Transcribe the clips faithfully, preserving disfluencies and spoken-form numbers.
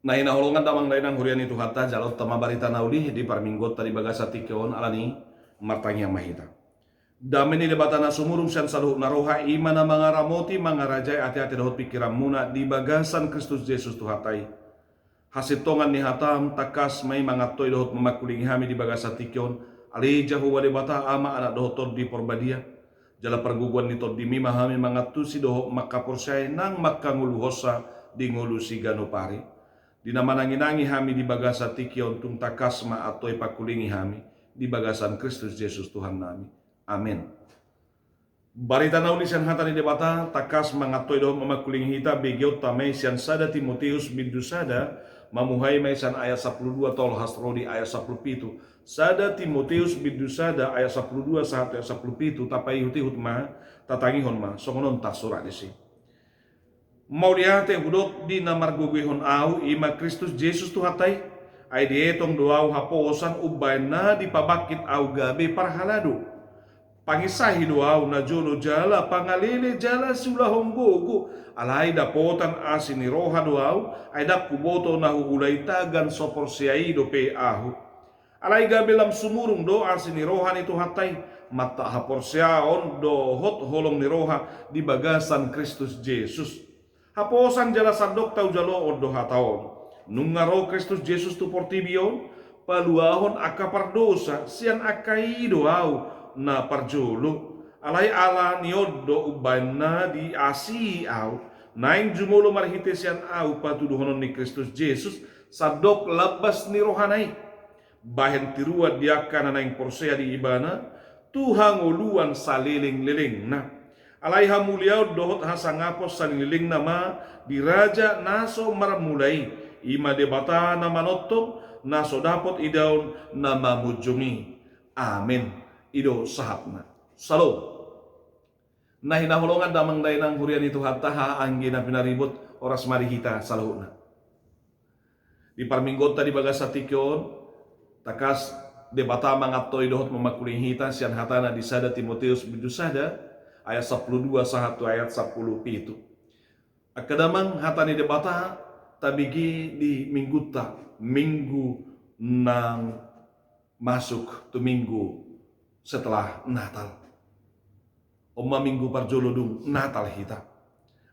Na hinaholongan damang dainang huria ni Tuhanta, jalo tama barita na uli di parmingguonta di bagasan tingki on, alani martangiang ma hita. Dame ni Debata na sumurung sian saluhut na roha, i ma na mangaramoti mangarajai ateate dohot pingkiranmuna di bagasan Kristus Jesus Tuhanta i. Hasintongan ni hatam tangkas ma i mangantoi dohot mamangkulingi hami di bagasan tingki on, ale Jahowa Debata, Ama, Anak dohot Tondi Porbadia. Jala pargogoan ni Tondimi ma hami mangantusi dohot mangkaporseai nang mangkangoluhonsa di ngolu siganup ari. Di na mananginangi hami di bagasan tingki on, tung tangkas ma antoi pangkulingi hami di bagasan Kristus Jesus Tuhannami. Amen. Barita na uli sian hata ni Debata, tangkas mangantoi dohot mamangkulingi hita, begeonta ma i sian sada Timoteus bindu sada, mamuhai ma i sian ayat sampulu dua tolhas ro di ayat sampulu pitu. Sada Timoteus bindu sada ayat sampulu dua sahat tu ayat sampulu pitu, tapaihutihut ma, tatangihon ma, songon on tarsurat disi. Mauliate hudok di na margogoihon ahu, i ma Kristus Jesus Tuhanta i. Ai dietong do ahu haposan umbahen na dipabangkit ahu gabe parhalado. Panginsahi do ahu na jolo jala pangalele jala siulahon gogo. Alai dapotan asi ni roha do ahu, ai ndang huboto na huula i tagan so porsea i dope ahu. Alai gabe lam sumurung do asi ni roha ni Tuhanta i, mata haporseaon dohot holong ni roha di bagasan Kristus Jesus. Haposan jala sandok taujaloon do hata on. Nunga ro Kristus Jesus tu portibi on, paluahon angka pardosa, sian angka i do ahu na parjolo. Alai ala ni on do umbahen na diasii ahu, naeng jumolo marhite sian ahu patuduhonon ni Kristus Jesus, sandok lambas ni rohana i. Bahen tiruan di angka na naeng porsea di Ibana, tu hangoluan salelenglelengna. Alai hamuliaon dohot hasangapon salelenglelengna ma di Raja na so marmula i, i ma Debata na manongtong, na so dapot idaon na mamunjung i. Amen. I do sahatna. Syalom. Na hinaholongan damang dainang huria ni Tuhanta, haha anggi na pinaribot, horas ma di hita saluhutna. Di parmingguonta di bagasan tingki on, tangkas Debata mangantoi dohot mamangkulingi hita sian hatana di sada Timoteus bindu sada ayat sampulu dua sahat tu ayat sampulu pitu. Angka damang, hata ni Debata tabege di minggunta, minggu na masuk tu minggu setelah Natal. On ma minggu parjolo dung Natal hita.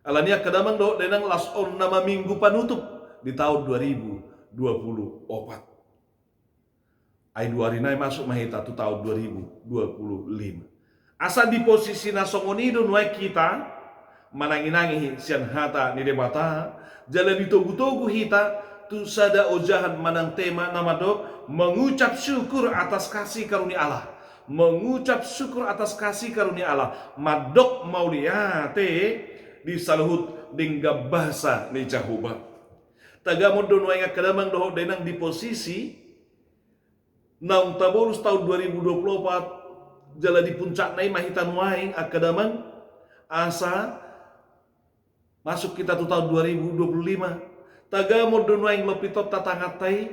Alani angka damang dohot dainang, laos on nama minggu panutup di taon dua ribu dua pulu opat. Ai dua ari nai masuk ma hita tu taon dua ribu dua pulu lima. Asa di posisi na songon i do nuaeng hita mananginangi sian hata ni Debata, jala ditogutogu hita tu sada ojahan manang tema na mandok mengucap syukur atas kasih karunia Allah. Mengucap syukur atas kasih karunia Allah. Mandok mauliate di saluhut denggan basa ni Jahowa. Tagamon do nuaeng angka damang dohot dainang di posisi naung tabolus taon dua ribu dua pulu opat, jala di puncakna i ma hita nuaeng angka damang, asa masuk hita tu taon dua ribu dua pulu lima. Tagamon do nuaeng lompit on tatanganta i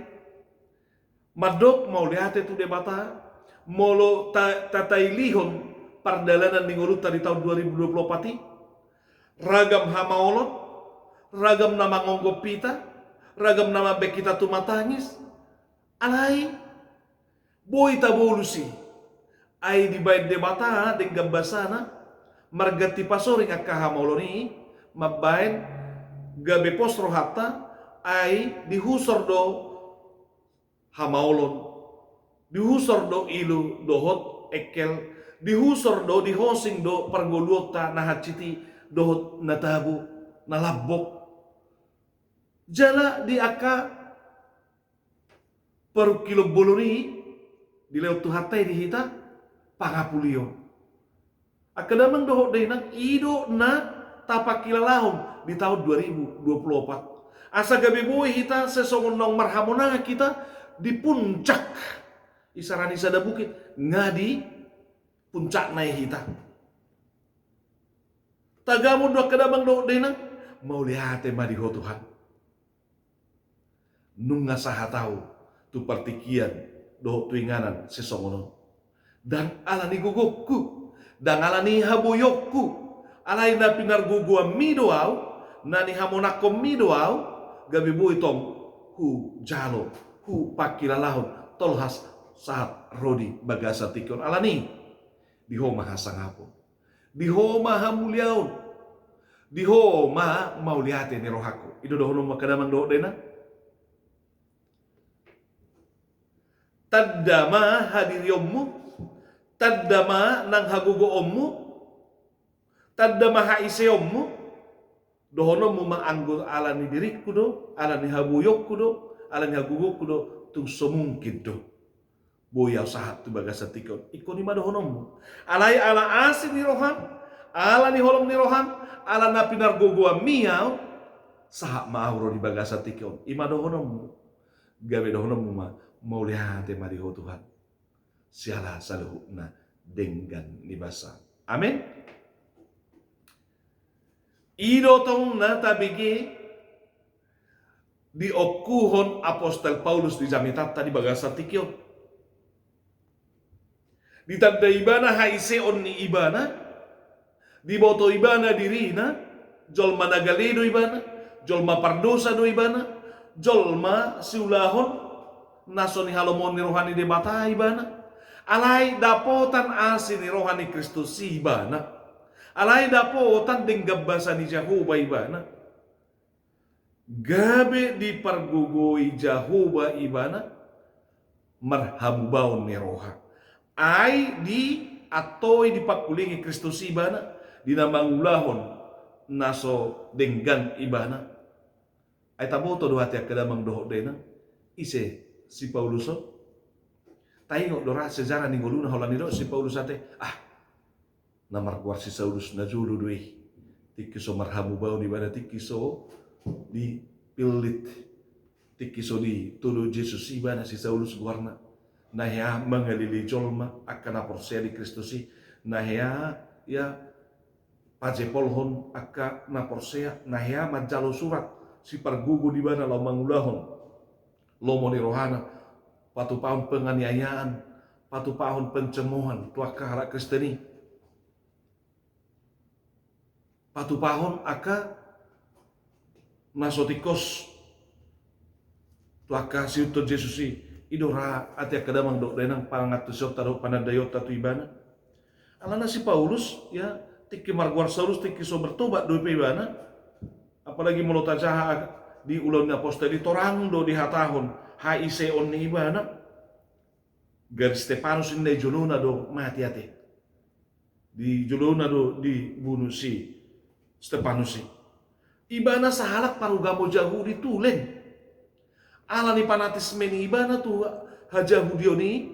mandok mauliate tu Debata, molo ta-, tatailihon pardalanan ni ngolunta di taon dua ribu dua pulu opat i, ragam hamaolon, ragam na mangonggop hita, ragam na mambaen hita tumatangis, alai boi tabolus i. Ai dibaen Debata denggan basana, marganti pasoring angka hamaolon i, mambaen gabe pos rohanta, ai dihusor do hamaolon, dihusor do ilu dohot engkel, dihusor do, dihosing do parngoluonta na hansit i dohot na tabo, na lambok. Jala di angka parungkilon bolon i, dilehon Tuhanta i di hita pangapulion. Angka damang dohot dainang, i do na tapangkilalahon di taon dua ribu dua pulu opat. Asa gabe boi hita sesongon naung marhamonangan hita di puncak. Isarani sada bukit, nga di puncakna i hita. Tagamon do angka damang dohot dainang, mauliate ma di Ho Tuhan. Nunga sahat ahu tu partingkian dohot tu inganan sisongon on. Ndang ala ni gogongku, ndang ala ni haboionku, alai na pinargogoanmi do ahu, na nihamonangkonmi do ahu, gabe boi tong hujalo, hupangkilalahon, tolhas sahat ro di bagasan tingki on. Alani, di Ho ma hasangapon, di Ho ma hamuliaon, di Ho ma mauliate ni rohangku. I do dohononmu angka damang dohot dainang. Tanda ma hadirionmu, tanda ma nang hagogoonmu, tanda ma haiseonmu. Dohononmu ma, anggo alani diringku do, alani haboionku do, alani hagogoonku do, tung so mungkin do boi ahu sahat tu bagasan tingki on. Ingkon i ma dohononmu. Alai ala asi ni roham, ala ni holong ni roham, ala na pinargogoanmi ahu, sahat ma ahu ro di bagasan tingki on. I ma dohononmu. Gabe dohononmu ma, mauliate ma di Ho Tuhan, siala saluhutna denggan ni basa. Amen. I do tong na tabege diongkuhon apostel Paulus di jamitanta di bagasan tingki on. Ditanda ibana haiseon ni ibana, diboto ibana dirina, jolma na gale do ibana, jolma pardosa do ibana, jolma siulahon na so nihalomohon ni roha ni Debata ibana. Alai dapotan asi ni roha ni Kristus i ibana. Alai dapotan denggan basa ni Jahowa ibana. Gabe dipargogoi Jahowa ibana marhamubaon ni roha. Ai diantoi, dipangkulingi Kristus ibana, di na mangulahon na so denggan ibana. Ai taboto do ate angka damang dohot dainang, ise si Paulus on? Taingot do ra sejarah ni ngoluna, holan didok si Paulus ate, ah, na margoar si Saulus na jolo do i. Tingki so marhamubaon ibana, tingki so dipillit, tingki so ditodong Jesus ibana, si Saulus goarna. Na hea mangalelei jolma angka na porsea di Kristus i, na hea ia pajepolhon angka na porsea, na hea manjalo surat sipargogo di ibana laho mangulahon lomo ni rohana, patupahon penganiayaan, patupahon pencemohan tu angka halak Kristen i, patupahon angka na so tingkos tu angka siihuthon Jesus i. I do ra ate angka damang dohot dainang pangantusionta dohot panandaionta tu ibana. Alana si Paulus, ya, tingki margoar Saulus, tingki so bertobat dope ibana. Apalagi molo tajaha di Ulaon ni Apostel i, torang do dihatahon haiseon ni ibana. Gari Stepanus inna, di jolona do mate ate. Di jolona do dibunu si Stepanus i. Ibana sahalak parugamo Jahudi tulen. Ala ni panatisme ni ibana tu hajahudion i,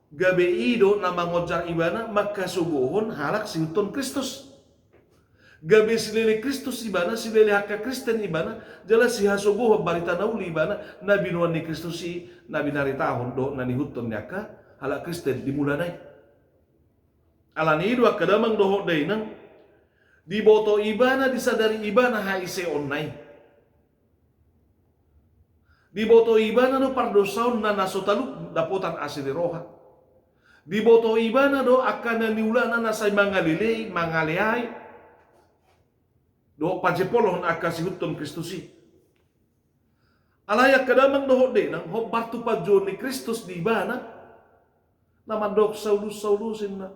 gabe i do na mangonjar ibana mangkasogohon halak siihuthon Kristus. Gabe silele Kristus ibana, silele angka Kristen ibana, jala sihasogohon barita na uli ibana, na binoan ni Kristus i, na binaritahon dohot na niihuthon ni angka halak Kristen di mulana i. Alani i do angka damang dohot dainang, diboto ibana, disadari ibana haiseonna i. Diboto ibana do pardosaonna na so talup dapotan asi ni roha. Diboto ibana do angka na niulana na sai mangalelei, mangaleai dohot pajepolhon angka siihuthon Kristus i. Alai angka damang dohot dainang, hombar tu panjouon ni Kristus di ibana, na mandok, "Saulus, Saulus," inna.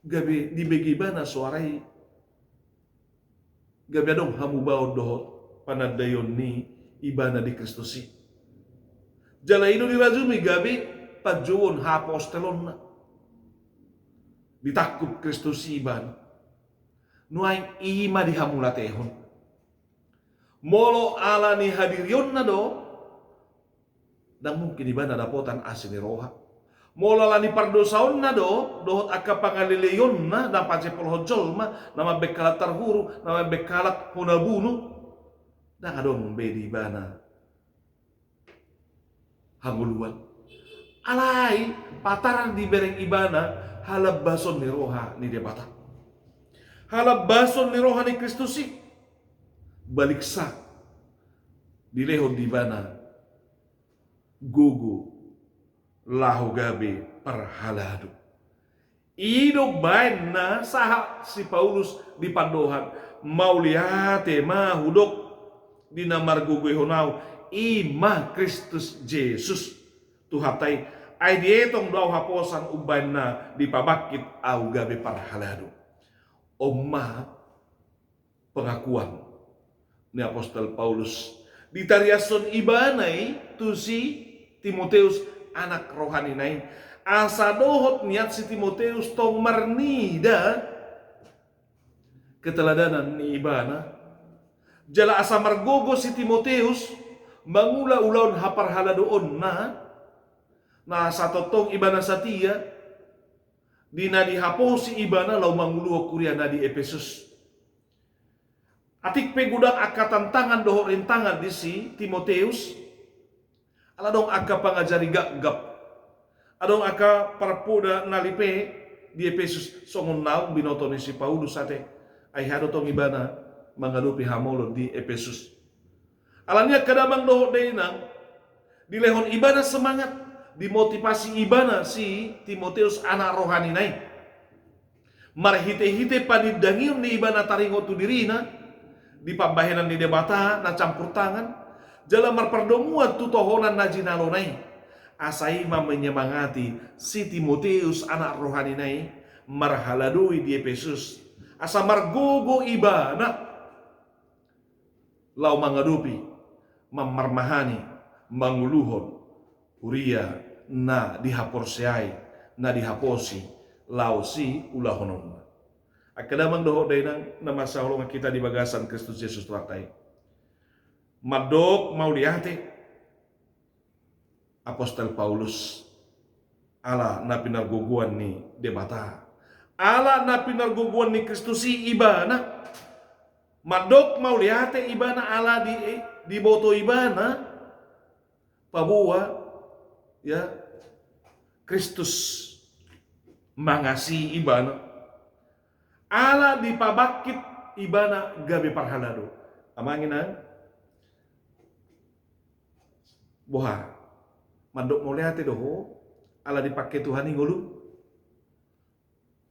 Gabe dibege ibana soara i, gabe adong hamubaon dohot panandaion ni ibana di Kristus i. Jala i do dirajumi gabe panjouon hapostelonna. Ditangkup Kristus i ibana. Nuaeng i ma dihamauliatehon. Molo ala ni hadirionna do, ndang mungkin ibana dapotan asi ni roha. Molo ala ni pardosaonna do, dohot angka pangaleleionna, na pajepolhon jolma, na mambahen halak tarhuru, na mambahen halak hona bunu, ndang adong be di ibana hangoluan. Alai patar dibereng ibana halambason ni roha ni Debata. Halambason ni roha ni Kristus i. Baliksa dilehon di ibana gogo laho gabe parhalado. I do baen na sahat si Paulus di pandohan, "Mauliate ma hudok di na margogoihon ahu, i ma Kristus Jesus Tuhanta i. Ai dietong do ahu haposan umbahen na dipabangkit ahu gabe parhalado. On ma pengakuan ni apostel Paulus ditariashon ibana i tu si Timoteus anak rohanina i, asa dohot niat si Timoteus tong marnida keteladanan ni ibana, jala asa margogo si Timoteus mangula ulaon haparhaladoonna, na satongtong ibana satia di na dihaposi ibana laho manguluhon kuria na di Epesus. Atik pe godang angka tantangan dohot rintangan di si Timoteus, ala adong angka pangajari gapgap, adong angka parpoda na lipe di Epesus, songon naung binoto ni si Paulus ate, ai hea do tong ibana mangadopi hamolon di Epesus. Alani i angka damang dohot dainang, dilehon ibana semangat, dimotivasi ibana si Timoteus anak rohanina i. Marhitehite panindangion ni ibana taringot tu dirina di pambahenan ni Debata na campur tangan, jala marpardomuan tu tohonan na jinalona i. Asa i ma menyemangati si Timoteus anak rohanina i marhaladoi di Epesus, asa margogo ibana laho mangadopi, mammarmahani, manguluhon huria na dihaporseai, na dihaposi laho siulahononna. Angka damang dohot dainang na marhaholongan hita di bagasan Kristus Jesus Tuhanta i, mandok mauliate apostel Paulus ala na pinargogoan ni Debata, ala na pinargogoan ni Kristus i ibana. Mandok mauliate ibana ala di, diboto ibana paboa, ya, Kristus mangasihi ibana, ala dipabangkit ibana gabe parhalado. Amang inang, boha, mandok mauliate do ho ala dipangke Tuhan i ngolum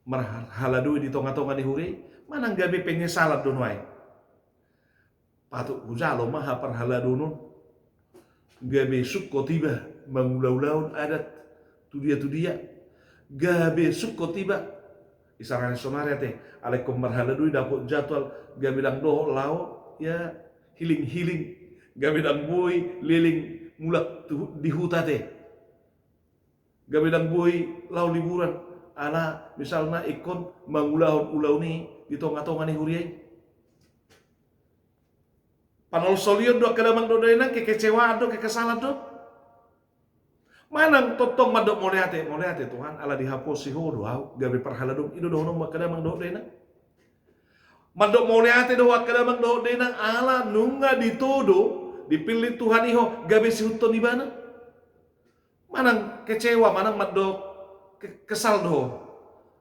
marhaladoi di tongatonga ni huria i? Manang gabe penyesalan do nuaeng? Patut hujalo ma haparhaladoon on, gabe sungkot iba mangulaulaon adat tu diatudia, gabe sungkot iba. Isarana sonari ate, alai ingkon marhaladoi dapot jadwal, gabe ndang dohot laho, ya, healing-healing, gabe ndang boi leleng mulak tu, di huta ate. Gabe ndang boi laho liburan, ala misalna ingkon mangulahon ulaon i di tongatonga ni huria i. Panolsolion do angka damang dohot dainang, kekecewaan do, kekesalan do. Manang tongtong mandok mauliate, mauliate Tuhan, ala dihaposi Ho do ahu gabe parhaladom, i do dohononmu angka damang dohot dainang. Mandok mauliate do ho angka damang dohot dainang, ala nunga ditodo, dipillit Tuhan i ho gabe sihuthon ibana. Manang kecewa, manang mandok ke-, kesal do ho.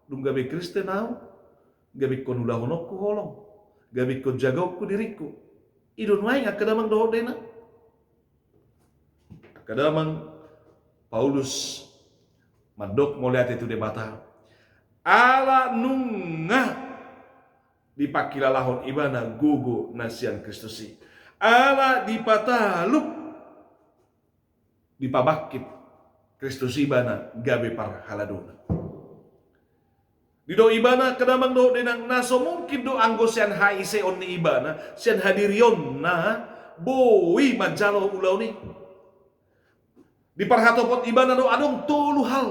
Dung gabe Kristen ahu, gabe ingkon ulahononku holong, gabe ingkon jagaonku diringku. I do nuaeng angka damang dohot dainang. Angka damang, Paulus mandok mauliate tu Debata ala nunga dipangkilalahon ibana gogo na sian Kristus i. Ala dipataluk, dipabangkit Kristus ibana gabe parhaladona. Didok ibana angka damang dohot dainang, na so mungkin do anggo sian haiseon ni ibana, sian hadirionna boi manjalo ulaon i. Di parhatopot ibana do adong tolu hal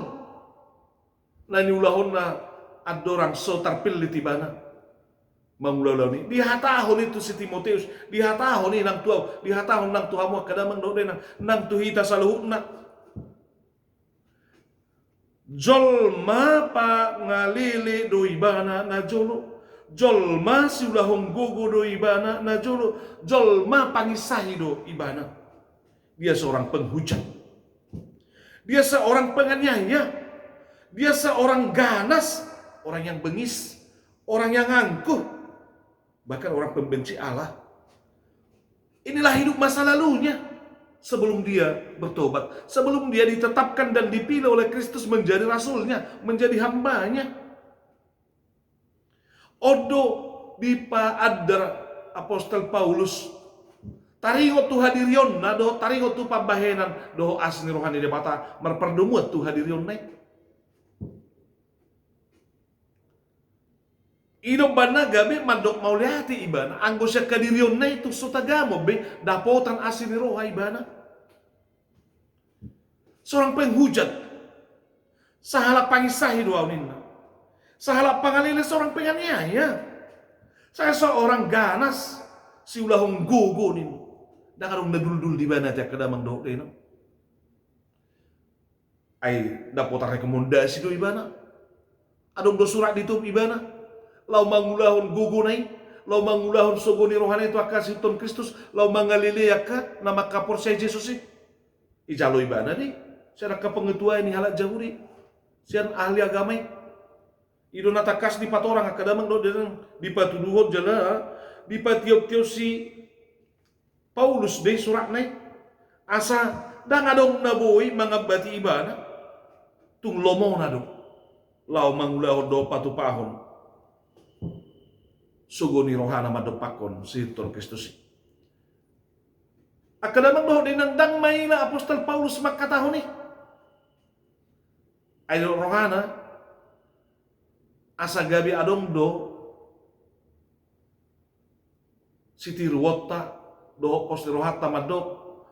na niulahonna andorang so tarpillit ibana mangula ulaon i. Dihatahon i tu si Timoteus, dihatahon i nang tu ahu, dihatahon nang tu hamu angka damang dohot dainang, nang tu hita saluhutna. Jolma pangalele do ibana najolo, jolma siulahon gogo do ibana najolo, jolma panginsahi do ibana. Dia seorang penghujat. Dia seorang penganiaya. Dia seorang ganas, orang yang bengis, orang yang angkuh, bahkan orang pembenci Allah. Inilah hidup masa lalunya sebelum dia bertobat, sebelum dia ditetapkan dan dipilih oleh Kristus menjadi rasulnya, menjadi hambanya. On do dipaandar apostel Paulus taringot tu hadirionna dohot taringot tu pambahenan dohot asi ni roha ni Debata marpardomuan tu hadirionna i. I do umbahen na gabe mandok mauliate ibana anggo sian hadirionna i tung so tagamon be dapotan asi ni roha ibana. Seorang penghujat, sahalak panginsahi do ahu ninna. Sahalak pangalele, seorang penganiaya. Saya seorang ganas, siulahon gogo ninna. Ndang adong na duldul di ibana ate angka damang dohot dainang. Ai dapotan rekomendasi do ibana. Adong do surat ditutup ibana. Laho mangulahon gogona i, laho mangulahon sogo ni rohana i tu angka sihuthon Kristus, laho mangalelei angka na mangkaporseai Jesus i. Dijalo ibana do i sian angka pengetuaan ni halak Jahudi, sian ahli agama i. I do na tangkas dipatorang angka damang dohot dainang, dipatuduhon jala dipatioptiop si Paulus be suratna i, asa ndang adong na boi mangambati ibana. Tung lomona do laho mangulahon dohot patupahon sogo ni rohana mandompakkon sihuthon Kristus i. Angka damang dohot dainang, ndang maila apostel Paulus mangkatahon i. Ai didok rohana asa gabe adong do sitiruonta dohot pos ni rohanta mandok,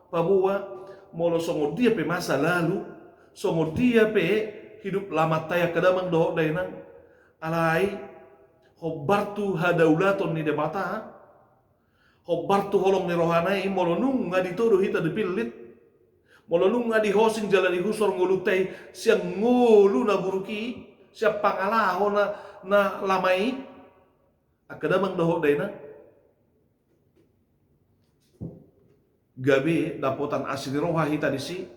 paboa molo songon dia pe masa lalu, songon dia pe hidup lamanta i angka damang dohot dainang, alai hombar tu hadaulaton ni Debata, hombar tu holong ni rohana i, molo nunga ditodo hita dipillit, molo nunga dihosing jala dihusor ngolunta i sian ngolu na buruk i, sian pangalaho na, na lama i, angka damang dohot dainang, gabe dapotan asi ni roha hita disi.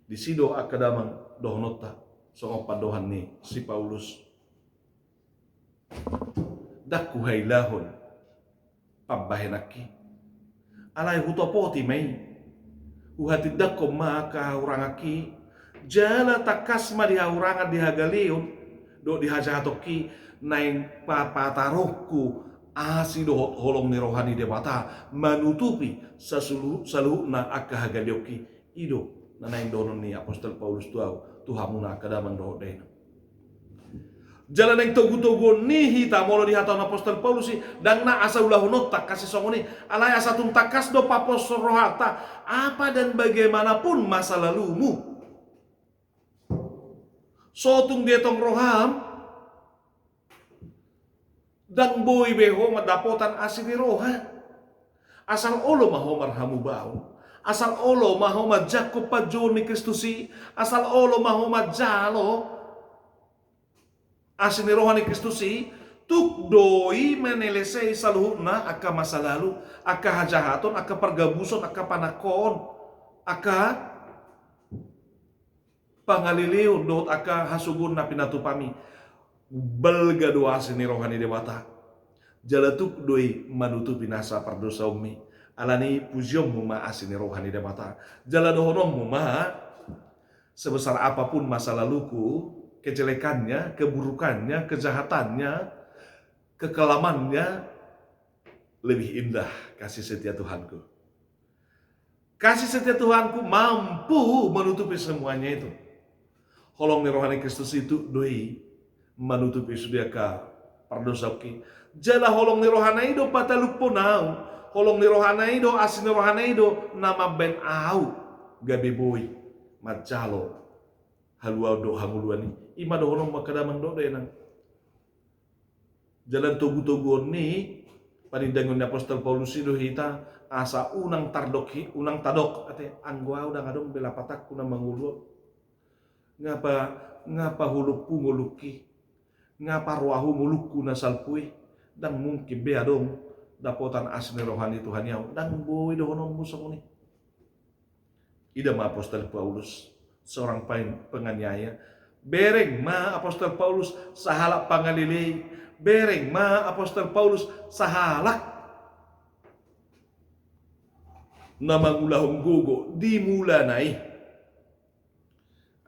Disi do angka damang dohononta songon pandohan ni si Paulus. Ndang huhailahon pambahenanki, alai hutopoti ma i. Huhatindangkon ma angka hahuranganki, jala tangkas ma di hahurangan, di hagaleon dohot di hajahatonki naeng papataronku asi dohot holong ni roha ni Debata manutupi sasulu-, saluhutna angka hagaleonki. I do na naeng dohonon ni apostel Paulus tu ahu, tu hamuna angka damang dohot dainang. Jala naeng togutoguon ni hita molo dihatahon apostel Paulus i, ndang na asa ulahononta tangkas i songon i, alai asa tung tangkas do paposhon rohanta, apa dan bagaimanapun masa lalumu. So tung dietong roham, ndang boi be ho mandapotan asi ni roha. Asal olo ma ho marhamubaon, asal olo ma ho manjangkon panjouon ni Kristus i, asal olo ma ho manjalo asi ni roha ni Kristus i, tuk do i manelesei saluhutna angka masa lalu, angka hajahaton, angka pargabuson, angka panangkoon, angka pangaleleon dohot angka hasogoon na pinatupami. Balga do asi ni roha ni Debata, jala tuk do i manutupi nasa pardosaonmi. Alani i pujionmu ma asi ni roha ni Debata, jala dohononmu ma, sebesar apapun masa laluku, kejelekannya, keburukannya, kejahatannya, kekelamannya, lebih indah kasih setia Tuhanku. Kasih setia Tuhanku mampu menutupi semuanya itu. Holong ni roha ni Kristus i tuk do i manutupi sude angka pardosaonki. Jala holong ni rohana i do patalupon ahu. Holong ni rohana i do, asi ni rohana i do na mambaen ahu gabe boi manjalo haluaon dohot hangoluan i. I ma dohononmu angka damang dohot dainang. Jala togutoguon ni panindangion ni apostel Paulus i do hita, asa unang tardok hi-, unang tadok ate, anggo ahu ndang adong be lapatanku na mangolu on. Nga pa, nga pa holomhu ngolungki, nga pa roahu ngolungku na salpu i, ndang mungkin be adong dapotan asi ni roha ni Tuhan i ahu. Ndang boi dohononmu songon i. Ida ma apostel Paulus, seorang pen-, penganiaya. Bereng ma apostel Paulus, sahalak pangalelei. Bereng ma apostel Paulus, sahalak na mangulahon gogo di mulana i.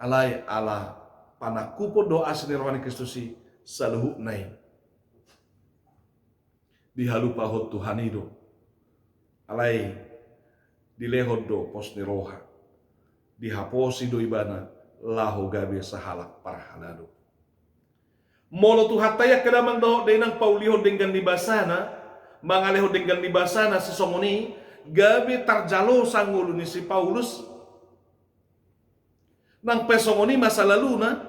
Alai ala panangkupon dohot asi ni roha ni Kristus i, saluhutna i dihalupahon Tuhan i do. Alai dilehon do pos ni roha, dihaposi do ibana laho gabe sahalak parhalado. Molo Tuhanta i angka damang dohot dainang paulihon denggan ni basana, mangalehon denggan ni basana sisongon i, gabe tarjalo sangolu ni si Paulus, nang pe songon i masa laluna.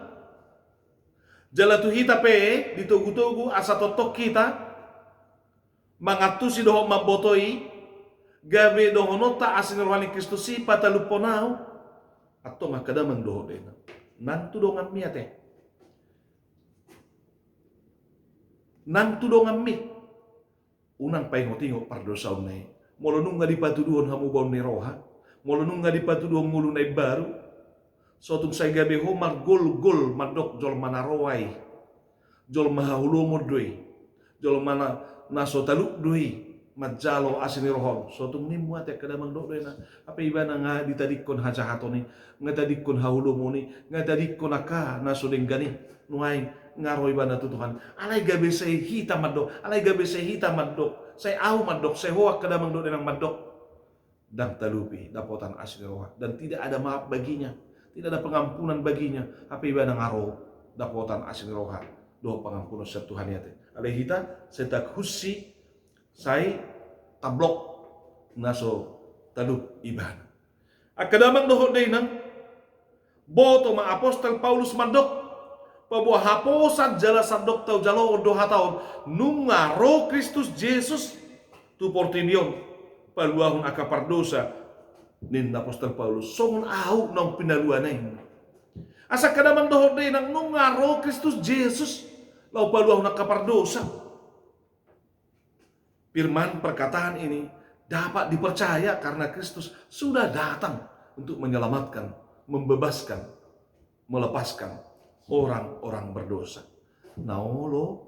Jala tu hita pe ditogu-togu asa tongtong hita mangantusi dohot mambotoi, gabe dohononta asi ni roha ni Kristus i pataluphon ahu. Antong angka damang dohot dainang, nang tu donganmi ate. Nang tu donganmi. Unang paingot-ingot pardosaonna i. Molo nunga dipatuduhon hamubaon ni roha, molo nunga dipatuduhon ngolu na imbaru, so tung sai gabe ho margolgol mandok jolma na roa i, jolma haholomon do i, jolma na, na so talup do i manjalo asi ni roha on. So tung nimmu ate angka damang dohot dainang, hape ibana nga ditadingkon hajahaton i, nga tadingkon haholomon i, nga tadingkon angka na so denggan i. Nuaeng nga ro ibana tu Tuhan. Alai gabe sai hita mandok, alai gabe sai hita mandok, sai ahu mandok, sai ho angka damang dohot dainang mandok, ndang talupi dapotan asi ni roha, dan tidak ada maaf baginya, tidak ada pengampunan baginya. Hape ibana nga ro dapotan asi ni roha dohot pangampunon sian Tuhan i ate. Alai hita sai takhussi, sai tablok na so talup ibana. Angka damang dohot dainang, boto ma apostel Paulus mandok, paboa haposan jala sandok taujaloon do hata on, nunga ro Kristus Jesus tu portibi on paluahon angka pardosa, ninna apostel Paulus, songon ahu naung pinaluana i. Asa angka damang dohot dainang, nunga ro Kristus Jesus laho paluahon angka pardosa. Firman perkataan ini dapat dipercaya karena Kristus sudah datang untuk menyelamatkan, membebaskan, melepaskan orang-orang berdosa. Na olo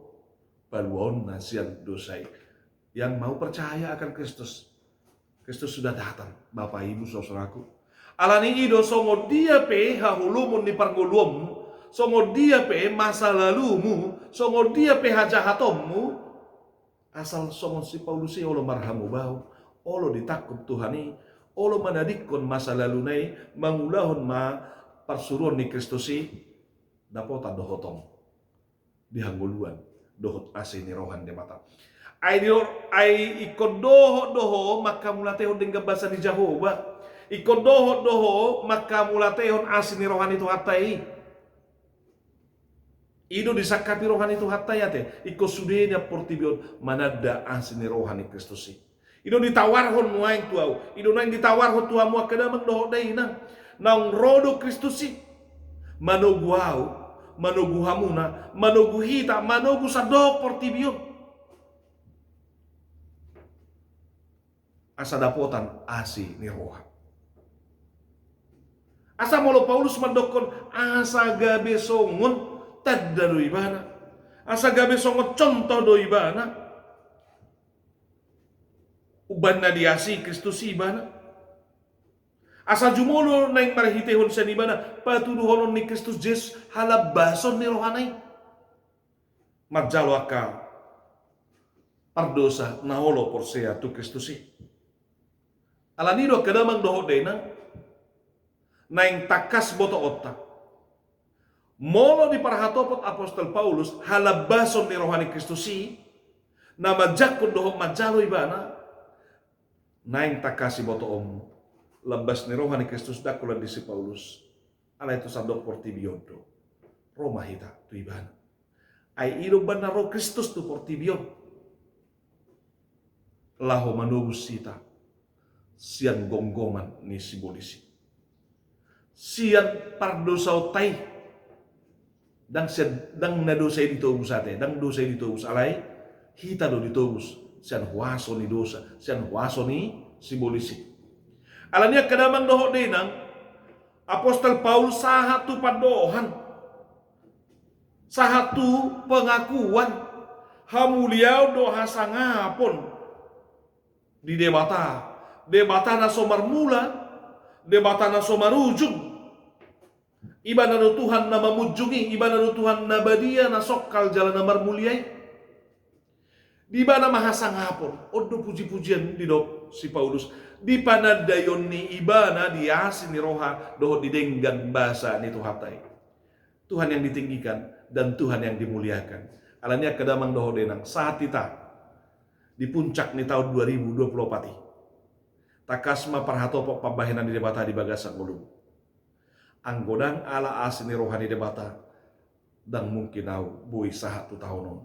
paluaonna sian dosa i. Yang mau percaya akan Kristus, Kristus sudah datang, Bapak Ibu Saudaraku. Alani i do songon dia pe haholomon ni parngoluonmu, songon dia pe masa lalumu, songon dia pe hajahatonmu, asal songon si Paulus i olo marhamubaon, olo ditangkup Tuhan i, olo manadingkon masa laluna i, mangulahon ma parsuruon ni Kristus i, dapotan do ho tong di hangoluan dohot asi ni roha ni Debata. Ai di, ai ingkon dohot do ho manghamauliatehon denggan basa ni Jahowa. Ingkon dohot do ho manghamauliatehon asi ni roha ni Tuhanta i. I do disangkapi roha ni Tuhanta i ate, ingkon sude nian portibi on mananda asi ni roha ni Kristus i. I do ditawarhon nuaeng tu ahu, i do naeng ditawarhon tu hamu angka damang dohot dainang. Naung ro do Kristus i manogu ahu, manogu hamuna, manogu hita, manogu sandok portibi on. Asa dapotan asi ni roha. Asa molo Paulus mandokkon asa gabe songon tanda do ibana, asa gabe songon contoh do ibana, umbahen na diasi Kristus i ibana, asa jumolo naeng marhitehon sian ibana patuduhonon ni Kristus Jesus halambason ni rohana i manjalo angka pardosa na olo porsea tu Kristus i. Alani i do angka damang dohot dainang, naeng tangkas botoonta. Molo diparhatopot apostel Paulus halambason ni roha ni Kristus i na manjangkon dohot manjalo ibana, naeng tangkas botoonmu. Lambas ni roha ni Kristus ndang holan di si Paulus, alai tu sandok portibi on do. Ro ma hita tu ibana. Ai i do umbahen na ro Kristus tu portibi on laho manobus hita sian gomgoman ni sibolis i, sian pardosaonta i. Ndang sian, ndang na dosa i ditobus ate, ndang dosa i ditobus, alai hita do ditobus sian huaso ni dosa, sian huaso ni sibolis i. Alani i angka damang dohot dainang, apostel Paulus sahat tu pandohan, sahat tu pengakuan, hamuliaon dohot hasangapon di Debata, Debata na so marmula, Debata na so marujung. Ibana do Tuhan na mamunjungi, ibana do Tuhan na badia, na songkal jala na marmulia i. Di ibana ma hasangapon, on do puji-pujian didok si Paulus, di panandaion ni ibana di asi ni roha dohot di denggan basa ni Tuhanta i. Tuhan yang ditinggikan dan Tuhan yang dimuliakan. Alani i angka damang dohot dainang, sahat hita di puncak ni taon dua ribu dua puluh opat i, tangkas ma parhatopot pambahenan ni Debata di bagasan ngolum. Anggo ndang ala asi ni roha ni Debata, ndang mungkin ahu boi sahat tu taon on,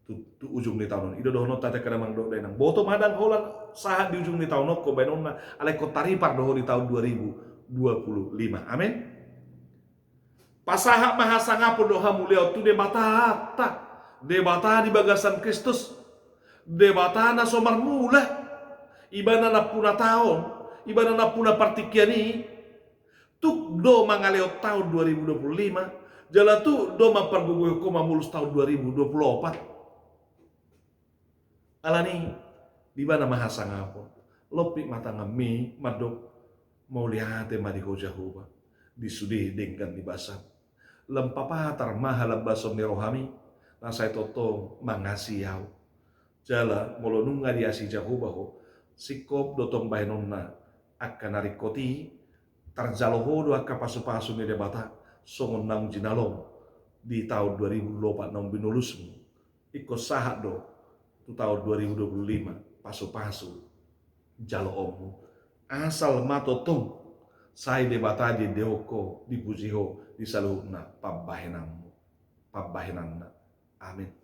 tu, tu ujung ni taon on. I do dohononta angka damang dohot dainang. Boto ma ndang holan sahat di ujung ni taon on ho baenonna, alai ingkon taripar do ho di taon dua ribu dua puluh lima. Amen. Pasahat ma hasangapon do hamuliaon tu Debatanta, Debata di bagasan Kristus, Debata na so marmula, Ibana nampuna taon, Ibana nampuna partingkian i. Tuk do mangalehon taon dua ribu dua puluh lima, jala tuk do mampargogoihon ho mamolus taon dua ribu dua puluh opat. Alani i, di Ibana ma hasangapon. Lompit ma tanganmi mandok, mauliate ma di Ho Jahowa, di sude denggan ni basam. Lam papatar ma halambason ni rohami, na sai tongtong mangasihi ahu. Jala molo nunga diasihi Jahowa ho, singkop do tong bahenonna angka na ringkot i, tarjalo ho do angka pasupasu ni Debata, songon naung jinalom di taon dua ribu dua puluh opat naung binolusmu. Ingkon sahat do tu taon dua ribu dua puluh lima, pasupasu jaloonmu. Asal ma tongtong sai Debata diendehon ho, dipuji ho di saluhutna pambahenanmu, pambahenanna. Amin.